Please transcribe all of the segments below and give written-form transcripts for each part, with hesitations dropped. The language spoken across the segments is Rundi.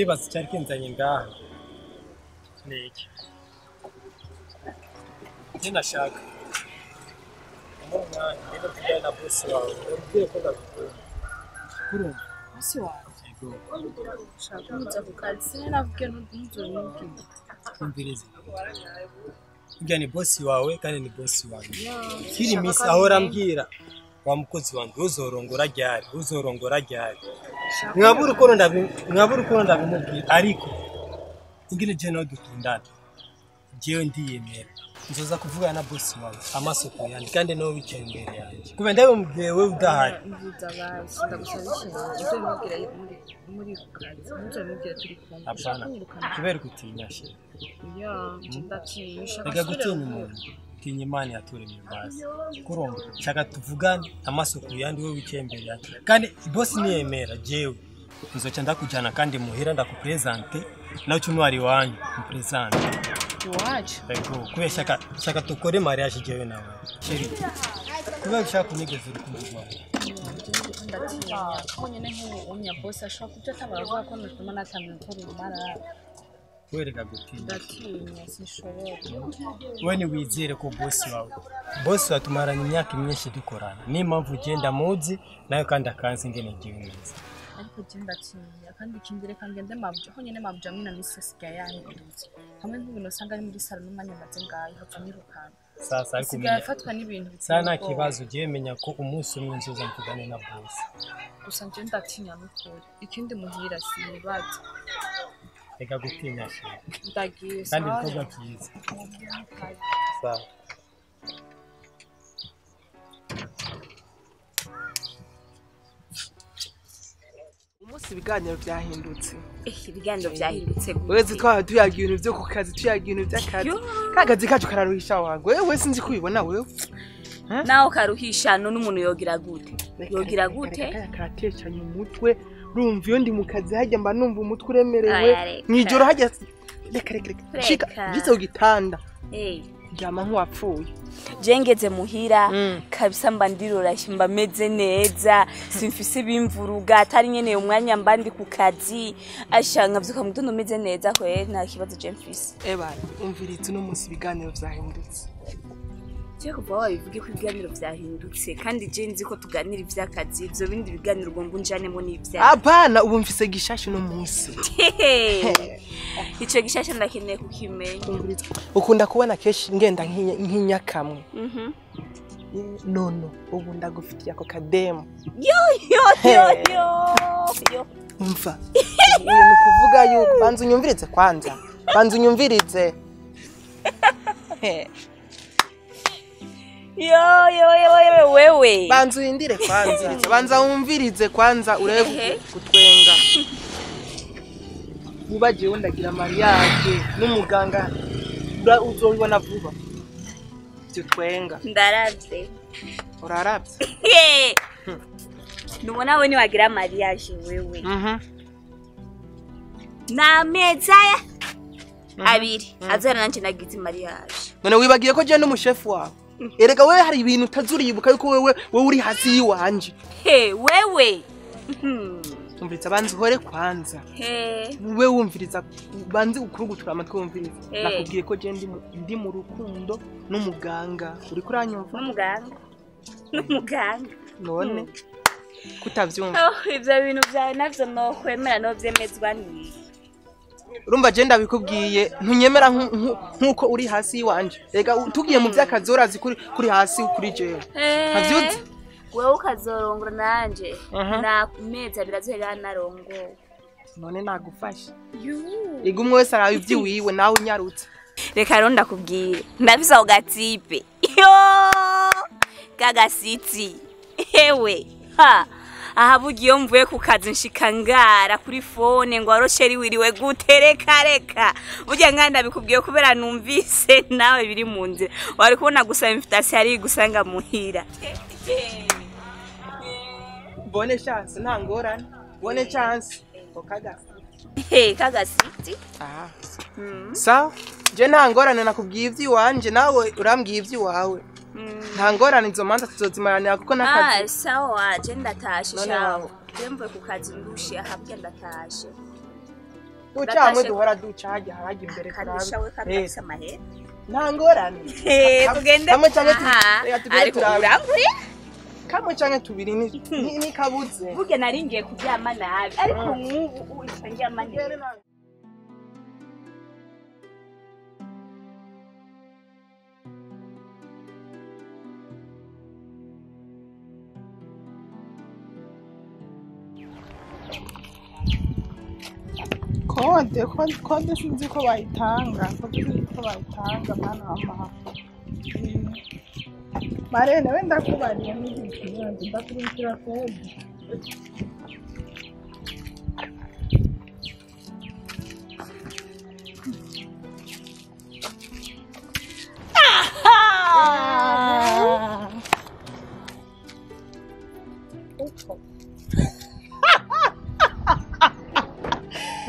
Ndibaza icyari kinzanye ngaha ni iki. Njye nashaka umwanya ngende tujyane na bosi wawe, ndamubwire ko ndagukunda. Urumva? Bosi wawe? Ushaka kuza ku kazi sinavuge ntuzobimubwire. Umvirize. Burya ni bosi wawe kandi ni bosi wanjye. Kiri misi ahora ambwira wa mukozi wanjye uzorongora ryari, uzorongora ryari. Mwabura uko ndabimubwira ariko ingene je nawe dukundana. Jewe ndiyemera. Nzoza kuvugana na bosi wawe amaso ku yandi kandi nawe wicaye imbere yanjye. Kubera ndabimubwiye wewe udahari. Mvuza basi ndagusaba ikintu uzobimubwira muri ku kazi, ntuzobimubwira turi kumwe. Apana. Kubera gutinya she. Ya, ndatinya. Reka gutinya umuntu. Tinya Imana yaturemye basi. Kurumva shaka tuvugane amaso ku yandi wewe wicaye imbere yanjye. Kandi bosi niyemera jewe nzoca ndakujyana kandi muhira ndakupresente nawe cyumwari wanyu mupresente. Iwacu? Ego, kubera shaka tukore mariage jewe nawe. Chérie. Kubera ushaka kunyegeza urukundo rwawe. Ndatinya. Ko nyene nk'ubu umya boss ashobora kubyo atabara ko natuma natangiye gukora ubumara. Wereka gutinya. Ndatinya sinshobora. Wewe ni wizere ko bosi wawe. Bosi wawe tumaranye imyaka myinshi dukorana. Ni impamvu ugenda muzi nawe kandi akanzi ngene ngiye neza. Ariko je ndatinya kandi ikindi reka ngende mabyo ho nyene mabyo amwe na misi asigaye yahindutse. Hamwe nk'ubu nosanga ari muri salon n'umwanya maze ngayo hapfa nirukana. Sasa ariko sigaye afatwa n'ibintu biteye sana kibazo ugiye menya ko umunsi umwe nzoza mvugane na bosi. Gusa nje ndatinya n'ukuri. Ikindi muhira sinibaza. Reka gutinya she. Ndagiye. Kandi ibikorwa byiza. Sawa. Umunsi ibiganiro byahindutse. Ibiganiro byahindutse gute? Uretse twaba tuyaga ibintu byo ku kazi, tuyaga ibintu by'akazi. Kakazi kacu kararuhisha wangu. Wewe sinzi kubibona wewe. Naho karuhisha none umuntu yogira gute? Yogira gute? Karatecanye umutwe. Urumva iyo ndi mu kazi hajya mba numva umutwe uremerewe. Mwijoro hajya reka reka reka. Shika ngitse ku gitanda. Ryama nk'uwapfuye. Je ngeze muhira kabisa mba ndirorashye mba meze neza simfise bimvuruga atari nyene umwanya mba ndi ku kazi asha nkavyuka mu gitondo meze neza kwe nta kibazo je mfise. Ebana umvirize uno munsi ibiganiro vyahindutse. Je kuva wabivuge ko ibiganiro vyahindutse kandi je nzi ko tuganira ivy'akazi ivyo bindi biganiro ugomba unjanemo n'ivyaha. Apana ubu mfise gishasha uno munsi. Ico gishasha ndakeneye kukimenya. Ukunda kubona keshi ngenda nk'inyakamwe. Nono ubu ndagufitiye ako kademo. Yo yo yo yo yo. Umva. Ni kuvuga yuko banza unyumvirize kwanza. Banza unyumvirize. Yo yo yo wewe. Banza urindire kwanza. Banza wumvirize kwanza urebe kutwenga. Vuba jewe ndagira mariage n'umuganga uzobibona vuba. Ivyo twenga. Ndaravye. Uraravye? Nubona we ni wagira mariage wewe. Na meza abiri azana nanje nagize mariage. None wibagiye ko je n'umushefu wawe. Erega wewe hari ibintu utazuribuka yuko wewe uri hasi yiwanje. He wewe. Umviriza banze uhore kwanza. Wewe wumviriza banze ukurugutura amatwi wumviriza. Nakubwiye ko je ndi mu rukundo n'umuganga. Uri kuranyumva? N'umuganga. N'umuganga. None kutavyumva. Oh, ivyo bintu vyawe navyo no kwemera no vyemezwa ni. Urumva je ndabikubwiye ntunyemera nkuko uri hasi yiwanje. Rega tugiye mu vy'akazi urazi kuri hasi kuri jewe. Ntavyuzi? Wewe ukazorongora nanje na meza birazohera narongo. None nagufasha. Ego umwe wese arabe ivyiwiwe nawe unyarutse. Reka rero ndakubwiye ndafise ako gatipe. Yo! Kagasiti. Hewe. Ha. Aha bugiye mvuye ku kazi nshika ngara kuri phone ngo arosheri wiriwe gute reka reka. Burya nganda bikubwiye kubera numvise nawe biri mu nzira. Wari kubona gusa invitation ari gusanga muhira. Bonne chance nta ngorane. Bonne chance. Okagasiti. Hey, kagasiti. Ah. Sawa? Je nta ngorane nakubwiye ivy'iwanje nawe urambwiye ivy'iwawe. Nta ngorane izo manza tuzozimaranira kuko nakazi. Ah, sawa, je ndatashe shawo. Je mvuye ku kazi ndushe ahabwe ndatashe. Duca hamwe duhora duca hajya hajya imbere turabe. Kandi kandi afise amahera. Nta ngorane. Tugende. Kamwe canke ariko urangure. Kamwe canke tubiri ni kabuze. Burya nari ngiye kuryama nabi ariko nk'ubu uca ndyama neza. Kode, kode sinzi ko bayitanga, kode sinzi ko bayitanga mwana wa mama. Marene we ndakubariye n'igiki ndakurikira kode.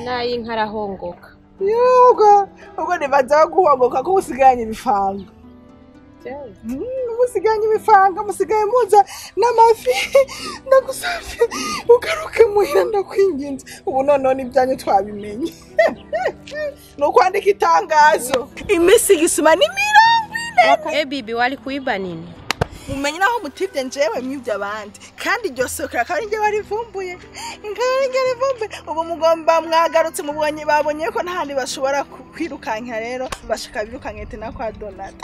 Nayi nkarahongoka. Yoga, ubwo nibaza guhongoka ko usiganye ibifanga. Musiganye ibifanga, musigaye muza n'amafi ndagusavye ugaruke muhira ndakwinginze. Ubu none n'ibyanyu twabimenye. No kwandika itangazo. Imisi gisuma ni 40. Eh bibi wali kuiba nini? Mumenye naho mutivye njewe mwivye abandi kandi iryo sokera kandi nje barivumbuye kandi nje rivumbuye ubu mugomba mwagarutse mubonye babonye ko ntahandi bashobora kwirukanka rero bashaka birukanka na kwa Donald.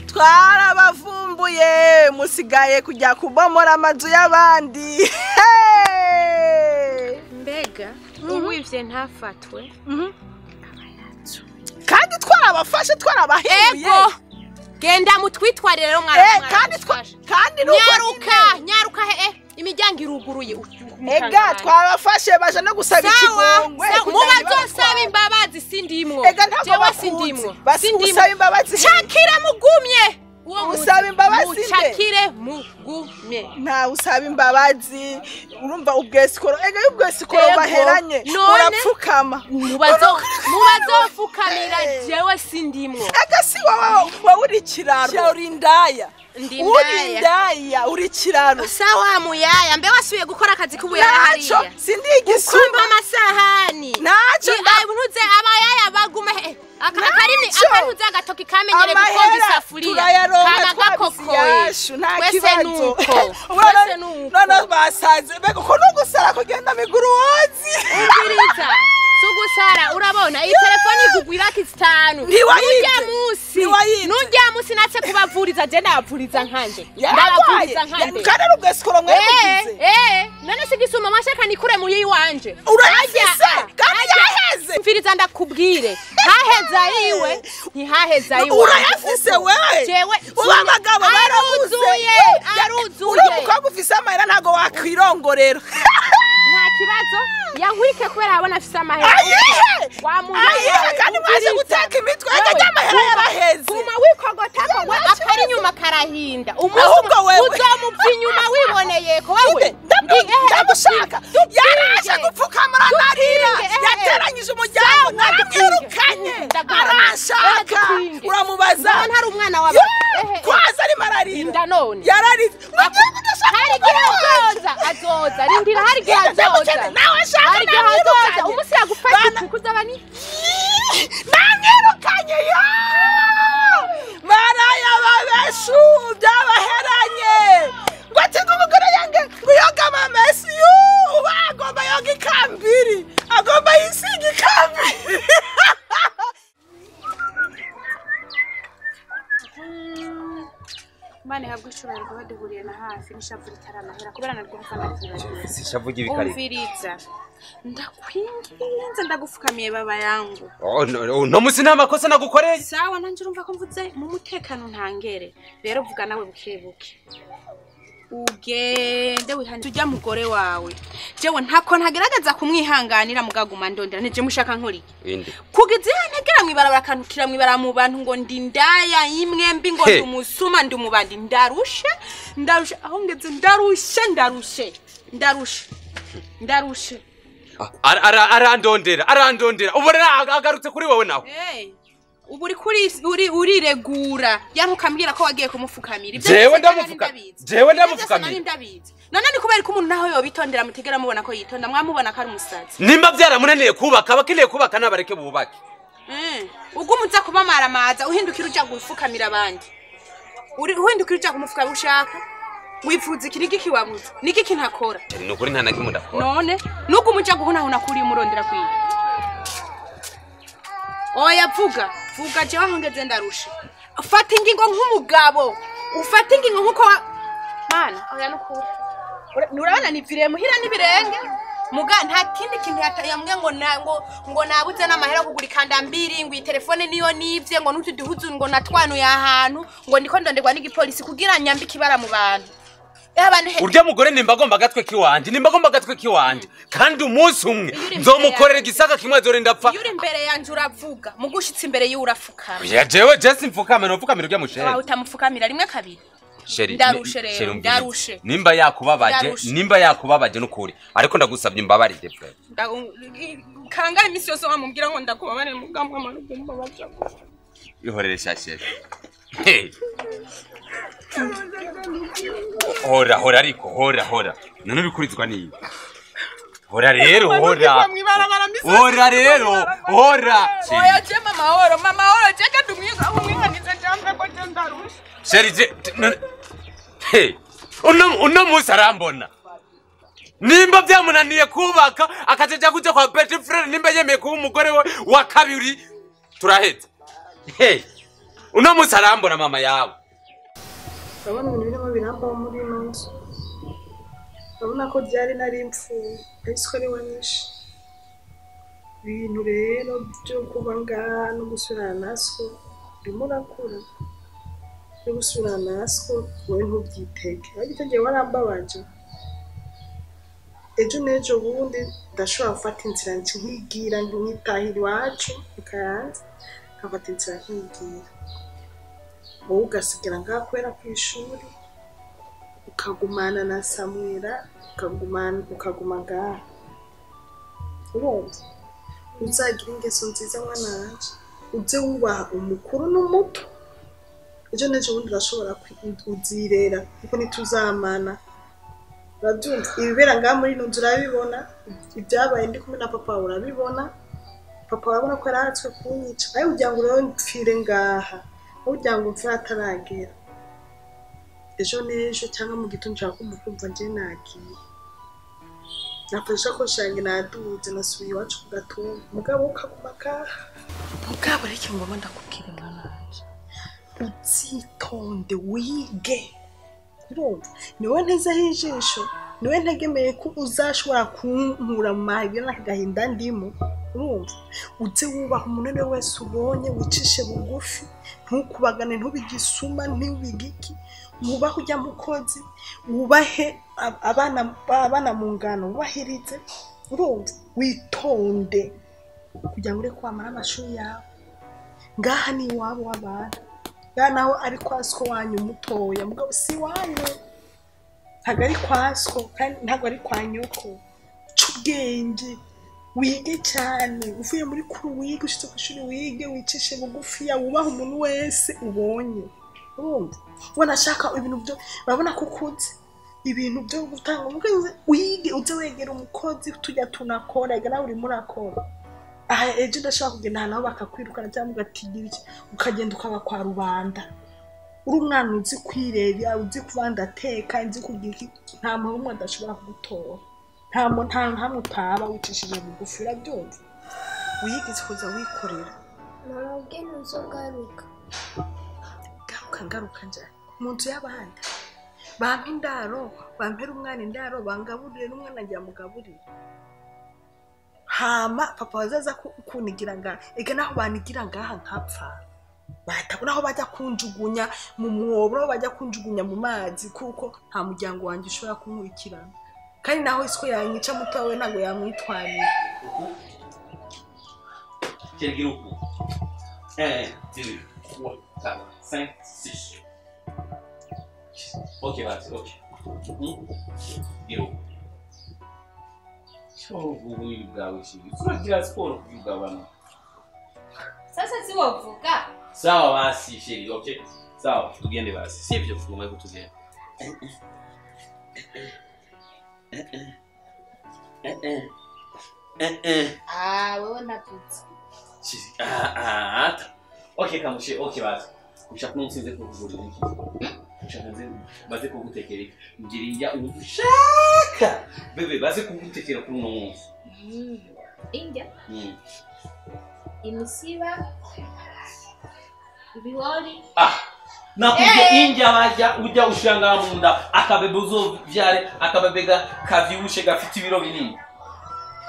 Twarabavumbuye musigaye kujya kubomora amazu y'abandi. Mbega uwivye ntafatwe kandi twarabafashe twarabahemuye. Genda mutwitwarire rero mwana. Kandi nyaruka nyaruka imiryango iruguruye. Ega twabafashe baje no gusaba ikigongwe. Mubazosaba imbabazi sindimwo. Ega ntabwo sindimwo. Basindimwo imbabazi. Shakira mugumye. Usaba imbabazi nde? Shakire mugumye. Nta usaba imbabazi urumva ubwesikoro. Ega ubwesikoro baheranye urapfukama. Mubazofukamira jewe sindimwo. Ega si wowe wowe uri kiraro. Uri indaya. Uri indaya uri kiraro. Sawa muyaya mbe wasubiye gukora akazi k'ubuyaya hariya. Naco sindigisuma kumba amasahani. Naco ntuze abayaya bagume akarimi akanuze agatoki kamenyere gukonja isafuriya kama gakokoye. Twese nuko. None basaze mbega uko nugusara kugenda miguru wozi. Ubiriza sugusara urabona iyi telefone igugwira 5. Nujya musi natse kubavuriza je ndabavuriza nkanje. Ndabavuriza nkanje. Kandi rubwesikoro mwemugize. None sigisuma mwashaka nikure muri iwanje. Urayafise kandi yaheze. Mviriza ndakubwire. Haheza iwe ntihaheza iwe. Urayafise wewe. Jewe uba abagabo barabuzuye. Aruzuye. Uri umukobwa ufise amahera ntago wakwirongorera. Nta kibazo yankwike kubera abona afise amahera. Ayihe kandi mwaje guteka imitwe ega ry'amahera yaraheze. Guma wikogotako we akari inyuma karahinda. Umunsi uzomupfa inyuma wiboneye ko wewe. Ndagushaka. Yaraje gupfukamura narira. Yateranyije umuryango naramwirukanye. Arashaka. Uramubaza. Ntari umwana wawe. Kwaza ari mararira. Inda none. Yararize. Hari igihe azoza azoza rindira hari igihe azoza. Nawe ashaka namwirukanye. Umunsi yagufata kuzaba ni namwirukanye yo. Maraya babeshu byabaheranye. Ngo ati umugore yange ngo yoga amamesi yu uba agomba yoga ikambiri agomba yisiga ikambiri. Mane habwo ishobora kuba duhuriye na hafi n'ishavu ritaramahera kubera narwo mfana sishavu ry'ibikari. Umviriza ndakwinginze ndagufukamiye baba yangu. Oh no, no musi nta makosa nagukoreye. Sawa nanje urumva ko mvuze mu mutekano ntangere. Rero vuga nawe bukebuke. Ugende wihane tujya mugore wawe. Jewe ntako ntagerageza kumwihanganira mugaguma ndondera nije mushaka nkori. Inde. Kugeze yantegera mwibarabara kantukira mwibara mu bantu ngo ndi ndaya imwe mbi ngo ndi umusuma ndi umubandi ndarushe ndarushe aho ngeze ndarushe ndarushe ndarushe ndarushe. Arandondera arandondera ubona agarutse kuri wowe nawe. Hey. Ubu uri kuri uriregura yanka ukambwira ko wagiye kumufukamira. Jewe ndamufuka. Jewe ndamufukamira. None ni kubera ko umuntu naho yobitondera mutegera mubona ko yitonda mwamubona ko ari umusazi. Nimba byaramunaniye kubaka abakeneye kubaka nabareke bubake. Ugumuza kubamaramaza uhindukira uja gufukamira abandi. Uri uhindukira uja kumufukamira ushaka. Wifuza iki niki kiwabuze? Niki kintakora? Ni ukuri nta nakimwe ndakora. None nugumuja guhunahuna kuri murondera kwiye. Oya vuga, vuga jewe aho ngeze ndarusha. Ufata ingingo nk'umugabo, ufata ingingo nkuko mana oya nukuri. Nurabana niviriye muhira nibirenge. Muga nta kindi kintu yambwiye ngo ngo nabuze n'amahera kugura ikanda mbiri ngo telefone niyo nivye ngo n'utuduhuzu ngo natwanuye ahantu ngo ndiko ndonderwa n'igipolisi kugira nyambike ibara mu bantu. Urya mugore nimba agomba gatwe kiwanje nimba agomba gatwe kiwanje kandi umunsi umwe nzomukorera igisaka kimwe azore ndapfa. Iyo uri imbere yanje uravuga mugushitse imbere yiwe urafukama. Ya jewe Jesse mfukamira nopfukamira urya mushere. Wawe utamufukamira rimwe kabiri. Ndarushe rero ndarushe. Nimba yakubabaje nimba yakubabaje nukuri ariko ndagusabye imbabarire frère. Kanga imisi yose wamubwira ngo ndakubabare mugambwe amarugumba baje. Ihorere shashe. Hey. Hora hora ariko hora hora none bikurizwa ni hora rero hora hora rero hora. Oya je mama horo mama horo je kadumwiga umwiganize jambe ko je ndarusha. Sheri je hey uno musi arambona nimba byamunaniye kubaka akajeja kuja kwa petit frère nimba yemeye kuba umugore we wa kabiri turahetse. Hey uno musi arambona mama yawe. Urabona ibintu birimo birambaho muri ino nzu. Urabona ko byari nari mpfuye ariko ari wanyishe. Ibintu rero byo kuba ngaha no gusubirana na so urimo urakura no gusubirana na so wowe ntubyitege ariko icyo gihe warambabaje. Ejo n'ejo bundi ndashobora gufata inzira nkigira nkitahira iwacu mu Kayanza nkafata inzira nkigira. Wowe ugasigara ngaha kubera ku ishuri ukagumana na Samwera ukaguma ngaha. Urumva uzagira ingeso nziza mwana wanje uze wubaha umukuru n'umuto. Ejo n'ejo bundi urashobora uzirera kuko ntituzamana. Urabyumva ibibera ngaha muri ino nzu urabibona ibyabaye ndi kumwe na papa urabibona. Papa urabona ko yarahatswe kunyica ariko kugira ngo rero mpfire ngaha kugira ngo mfe ataragera. Ejo n'ejo cyangwa mu gitondo nshaka kumva nje nagiye. Nafashe ko shange naduze nasubiye iwacu ku gatumba mugabo ukaguma ngaha. Mugabo reka ngoma ndakubwira mwana wanje uzitonde wige. Urumva niwe ntezeho ijisho niwe ntegemeye ko uzashobora kunkura mu mahirwe n'agahinda ndimo. Urumva uze wubaha umuntu wese ubonye wicishe bugufi ntukubagane ntubigisuma ntubigiki wubahe ujya mukozi wubahe abana mu ngano wubahirize. Urumva witonde kugira ngo ureke kwamara amashuri yawe. Ngaha ni iwabo w'abantu ngaha naho ari kwa siko wanyu mutoya mugabo si wanyu ntabwo ari kwa siko kandi ntabwo ari kwa nyoko. Ca ubwenge wige cyane uvuye muri kuru wige ushitse ku ishuri wige wicishe bugufi wubahe umuntu wese ubonye. Urumva wanashaka ibintu byo urabona ko ukuze ibintu byo gutanga umukozi wige uze wegera umukozi tujya tunakora ega nawe urimo urakora. Aha ejo ndashaka kugenda ahantu aho bakakwirukana cyangwa ugatigira iki ukagenda ukaba kwa rubanda. Uri umwana uzi kwireba uzi kuba ndateka nzi kugira iki nta muntu umwe adashobora kugutora nta muntu nta mutaba wicishije bugufi. Urabyumva wigeze kuza wikorera. Mama ubwe ntuzogaruka. Garuka ngaruka nje mu nzu y'abandi bampa indaro bampera umwana indaro bangaburire n'umwana ngira mugaburire. Hama papa bazaza kunigira ngaha ega naho banigira ngaha nkapfa batabona aho bajya kunjugunya mu mwobo aho bajya kunjugunya mu mazi kuko nta muryango wanjye ushobora kunkurikirana kandi naho isiko yanyica muto we ntabwo yamwitwarira. Quel groupe? 1, 2, 3, 4, 5, 6. Ok, vas-y, ok. Giro. Cyo ubunini bwawe shiri. Turagira siporo kugabana. Sasa si wovuga. Sawa basi chérie, okay? Sawa, tugende basi. Sivyo tugomba ko tugende. Ah, wewe natutse. Chérie, ah. Okay, kamushe, okay basi. Ushaka nsinze kukugurira iki? Ushaka nze baze kugutekera iki? Ngira indya ushaka. Bebe baze kugutekera kuri uno munsi. Indya? Imisiba. Ibihori. Ah. Nakubye indya bajya ujya ushanga munda akabebe uzovyare akabebega kavyibushe gafite ibiro binini.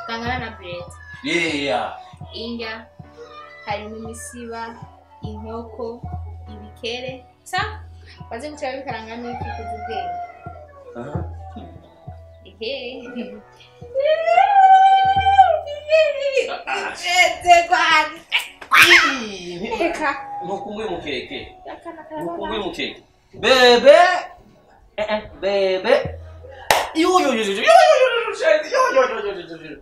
Kangana na bread. Yeah. Indya harimo imisiba, inkoko, ibikere. Sa baze guca bikaranga n'iki kuzubwenge. Aha. Ehe. Ntukumbuye mukeke. Ntukumbuye mukeke. Bebe. Bebe. Yo yo yo yo yo yo yo yo yo yo.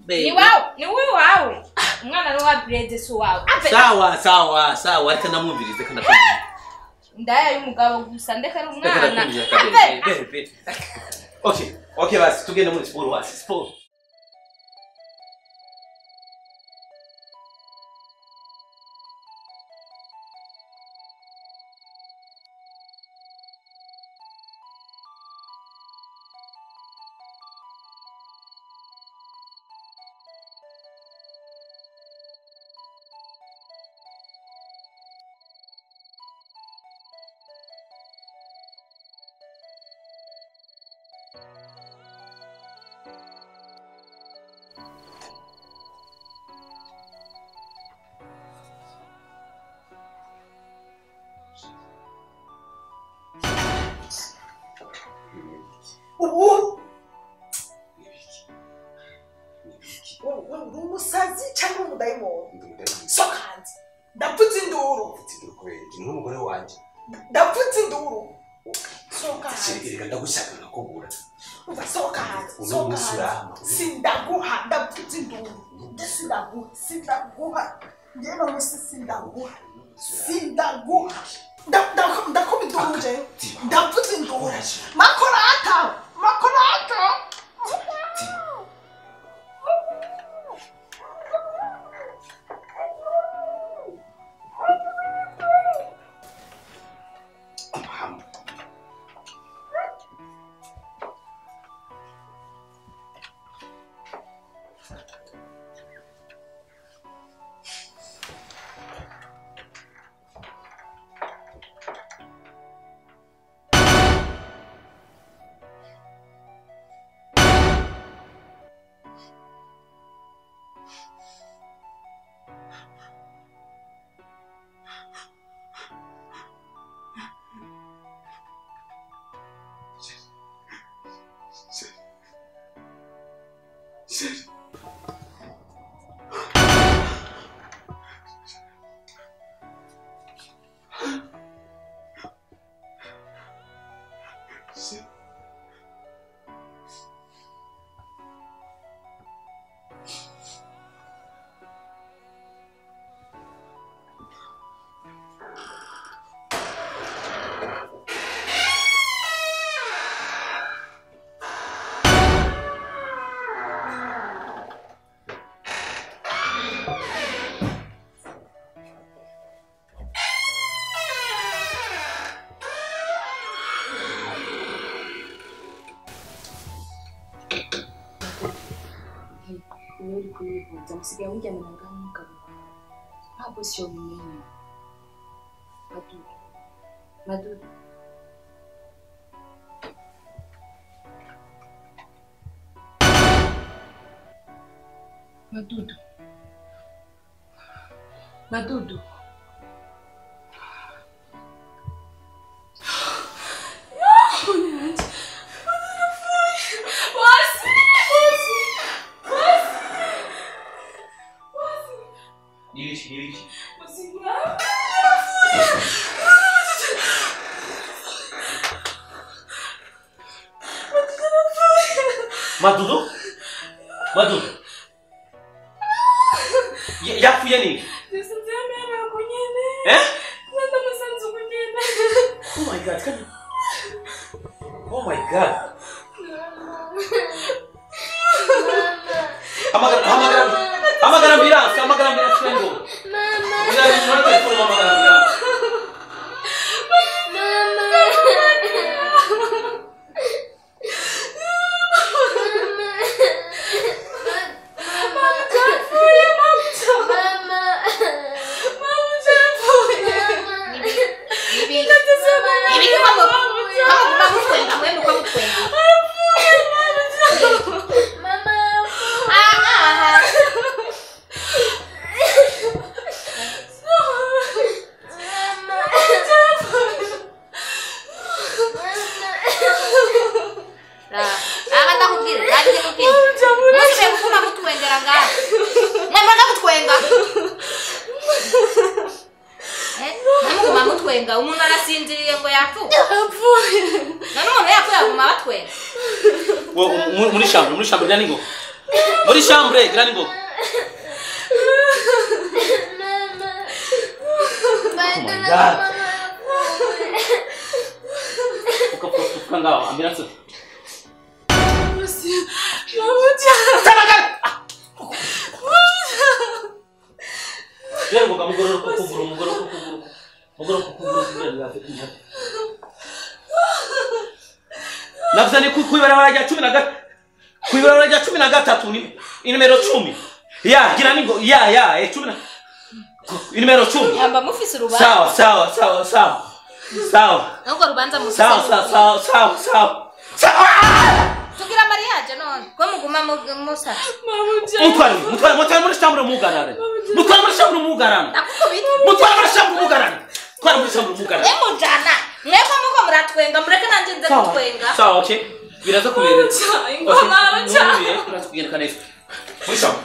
Ni wawe, ni wewe wawe. Umwana ni wa bread si wawe. Sawa sawa sawa reka namwumvirize kana. Ndaya y'umugabo gusa ndeka ari umwana. Bebe. Okay, okay basi tugende muri sport basi sport. Umusazi cyangwa umudayimoni sokanze ndapfutse induru n'umugore wanjye ndapfutse induru sokanze reka ndagushaka nkakubura umva sokanze sindaguha ndapfutse induru sindaguha sindaguha njye no musi sindaguha sindaguha ndakoma induru nje ndapfutse induru makorata makorata. Musigaye mujyana ngaho umugabo wawe ntabwo siyo bimenya. Madudu Madudu Madudu Madudu Madudu? Madudu? Ya Yapfuye ni? Eh? Oh my God. Oh my God. Hamagara ambulance, hamagara ambulance ngo. Mama. Hamagara ambulance. Mama. Umuntu arasinziriye ngo yapfuye. None umuntu yapfuye aguma abatwenga. Muri chambre gira ningo. Muri chambre gira ningo. Mama. Uka ngaho ambulance. Rero mugororo kukuguru mugororo kukuguru. Navuzane kuibarabara rya 13 kuibarabara rya 13 ni inimero 10 ya gira ningo ya ya 10 inimero 10 yamba mufise urubanza sawa sawa sawa sawa sawa nubwo rubanza mufise sawa sawa sawa sawa sawa tugira mariage none ko muguma musa mutware muri chambre mugarane mutware muri chambre mugarane nakukubita mutware muri chambre mugarane twara muri chambre mugarane emujana mwebwe muko muratwenga mureke nanje nze gutwenga sawa okay biraza kubereza ingoma aracha biraza kugendeka neza muri chambre.